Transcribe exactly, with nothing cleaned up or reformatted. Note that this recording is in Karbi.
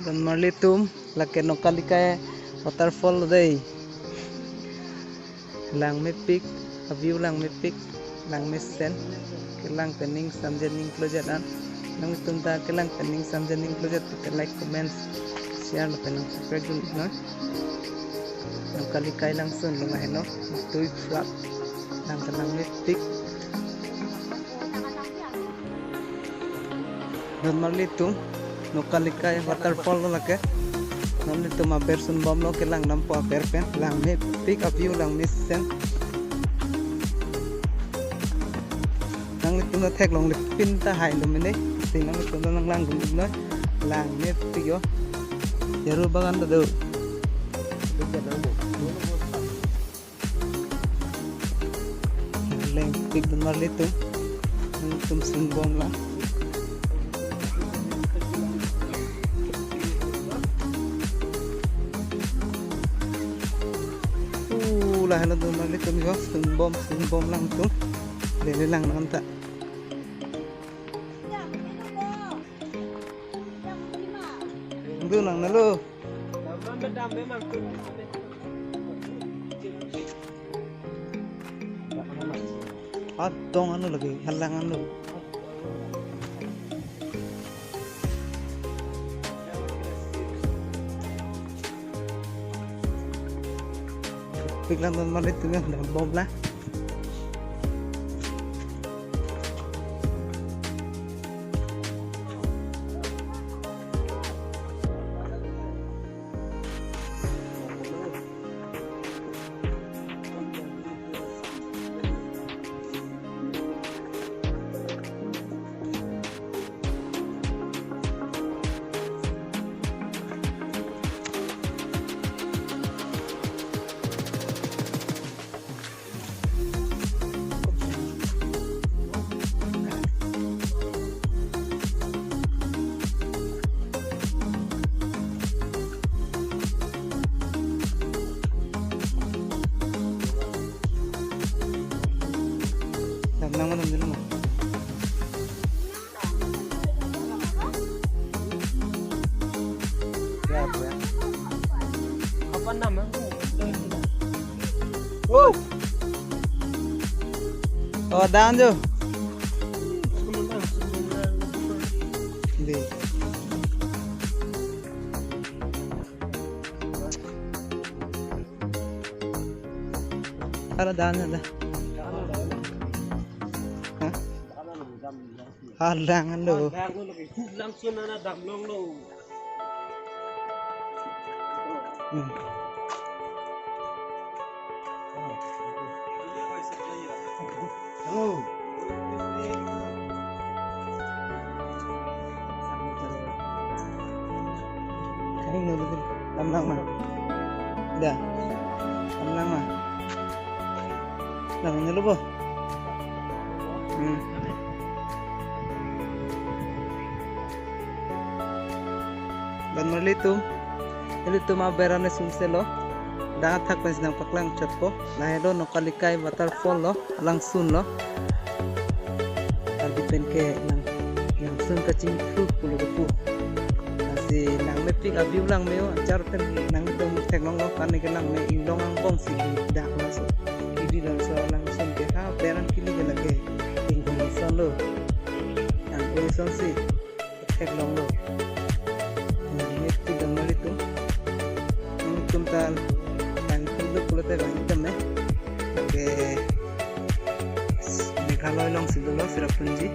Don marli atum, lake Nokalikai waterfall dei. Langmepik, a-view langmepik, langmesen. Kelang pen ning samjen ning klojat an. Nangtum ta kelang pen ning samjen ning klojat te like, comment, share lapen nang subscribe dun noi. Nokalikai langsun lo ma heno, tui phlak. Lang langmepik. Don marli atum, Nokalikai waterfall lo lake. Nanglitum aber sunbomlo, kelang dampo aber pen. Langmepik, a-view langmesen. Nanglitum ta theklongle pin tahai lo mene. Si nanglitum ta nang langdun noi. Langmepik yo. Jarur bagan ta do. Langpik don marli atum. Nangtum sunbomlang. Uh, lahelo don marli atum yo, sunbom, sunbomlang atum. Lele lang nang ta. Ndu nang nalo. Adong anu lake, halang anu. Piklang don marli atum ya, dambomlang. Dam nang ma, dam dulu ma. Apa nama? Oh. Oh, dan jo. Di. Ada dan ada. Hah? Halang lo. Halang lo, huk langsun ana damlonglo. Hmm. Hello. Kain lo, dam lang ma. Da. Dam lang ma. Lang lo bo. Hmm. Don marli atum, ilitum aber an sumse lo. Dak athak pensi nangpaklang chotpo. Lahelo Nokalikai waterfall lo, langsun lo. Karbi pen ke lang, langsun kachingthur pulo kepu. Lasi langmepik, a-view langme-o, achar pen nangtum theklonglo, kani ke langme inglong angbong si dak laso. Ili laso langsun ke ha, aber an kili ke lake. Ingkung ison lo. Ingkung ison si theklonglo. Langmepik don marli atum. Nangtum ta langtum do pulote bang itum ne. Lake Meghalaya alongsi dolo, Cherrapunji.